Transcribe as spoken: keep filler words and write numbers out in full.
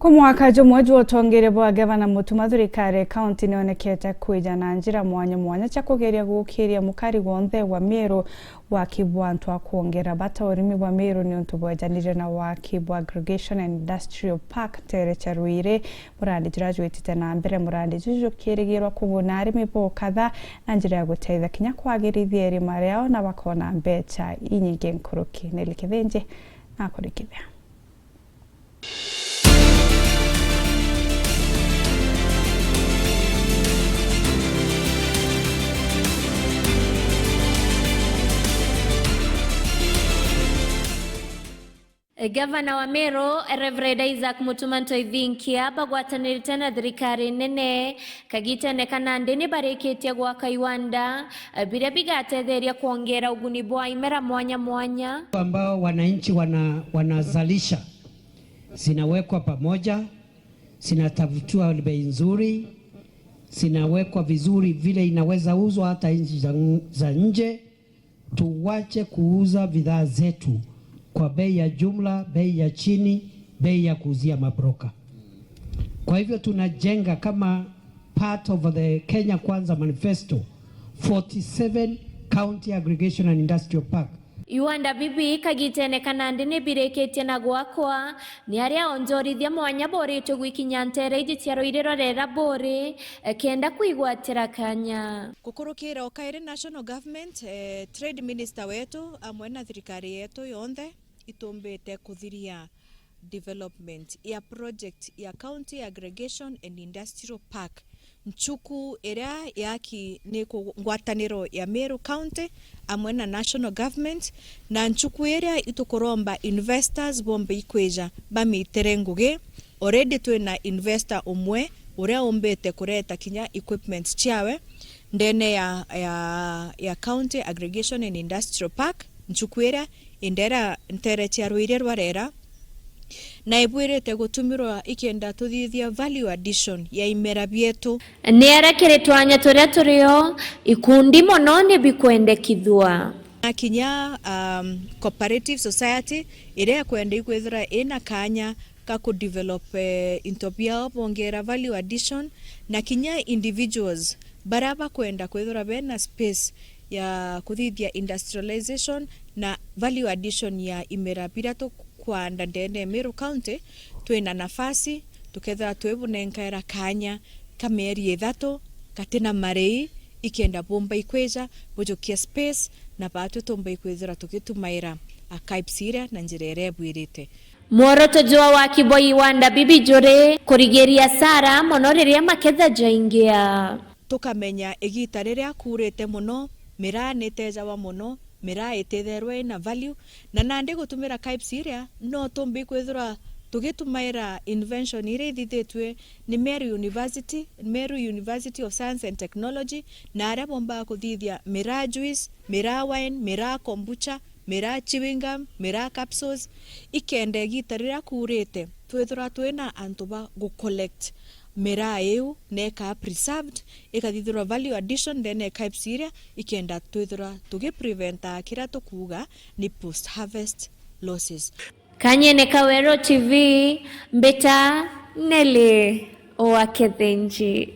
Ku mwaka jumwe jwa utongeria bwa Gavana Mutuma, thirikari ya kaunti nionekete kwija na njira mwanya mwanya cia kugeria gukiria mukari gwonthe wa Meru waki bwa antu a kwongera bata urimi bwa Meru niuntu bwejanire na waki bwa Aggregation and Industrial Park ntere cia Ruiri. Murandi juria jwitite na mbere, murandi juju jukirigirwa kuguna arimi bo kadha na njira ya guteithia kinya kwagirithia irima riao na bakona mbeca inyingi nkuruki. Nelly Kithinji nakurikithia. Gavana wa Meru, Reverend Isaac Mutuma Ntoithinkia, bagwatanirite na thirikari nene kagitene ka nandi ni barikitie gwaka iwanda biria bigatetheria kwongera uguni bwa imera mwanya mwanya. Ambao wananchi wana-, wanazalisha, zinawekwa pamoja, zinatafutiwa bei nzuri, zinawekwa vizuri vile inaweza uzwa hata nchi za, za nje. Tuwache kuuza bidhaa zetu kwa bei ya jumla, bei ya chini, bei ya kuuzia mabroka. Kwa hivyo tunajenga kama part of the Kenya Kwanza Manifesto, forty-seven County Aggregation and Industrial Park. Iwanda bibi kagitene ka nandi ni birikitie na gwakwa ni aria onjorithia mwanya boritwe gwikinya ntere iji cia Ruiri rwa Rera buri, eh, kenda kwigwatira kanya. Gukurukira o kairi National Government, eh, Trade Minister wetu amwe na thirikari yetu yonthe itumbite kuthiria development ya project ya County Aggregation and Industrial Park. Nchuku iria yaki ni ku-, ngwataniro ya Meru County amwe na National Government, na nchuku iria itukuromba investors bombe ikwija bamitere ngugi. Already twina investor umwe uria umbite kureta kinya equipment ciawe ndene ya, ya, ya County Aggregation and Industrial Park, nchuku iria indera ntere cia Ruiri rwa Rera, na ibwirite gutumirwa ikenda tuthithia value addition ya imera bietu. Ni aria kiri twanya turia turio, ikundi mono ni bikwendekithua. Na kinya, um, cooperative society iria ikwenda ikwithira ina kanya ka ku develop, eh, into biao bongera value addition, na kinya individuals baria bakwenda kwithira bena space ya kuthithia industrialization na value addition ya imera biria tukwanda ndene ya Meru County, twina nafasi, tukethira twibunenkaira kanya ka mieri ithatu gatina marei, ikenda bumba ikwija bujukia space na batwi tumba ikwithira tugitumaira archives iria na njira iria ibwirite. Mworoto jwa waki bwa iwanda bibi juri kurigiria asara mono riria maketha jaingia. Tukamenya igita riria kuurite mono, miraa nitejawa mono, miraa ititherwa ina value, na nandi gutumira archives iria no tumbi kwithirwa tugitumaira invention iria ithithitue ni Meru University, Meru University of Science and Technology, na aria bombaga kuthithia miraa juice, miraa wine, miraa kombucha, miraa chewing gum, miraa capsules, ikenda igita riria kuurite twithirwa twina antu ba gu collect miraa iu na ikaa preserved, ikathithirwa value addition ndene ya archives iria, ikenda twithirwa tugipreventa kiria tukuuga ni post harvest losses. Kanyene ka Weru T V, mbita Nelly wa Kethinji.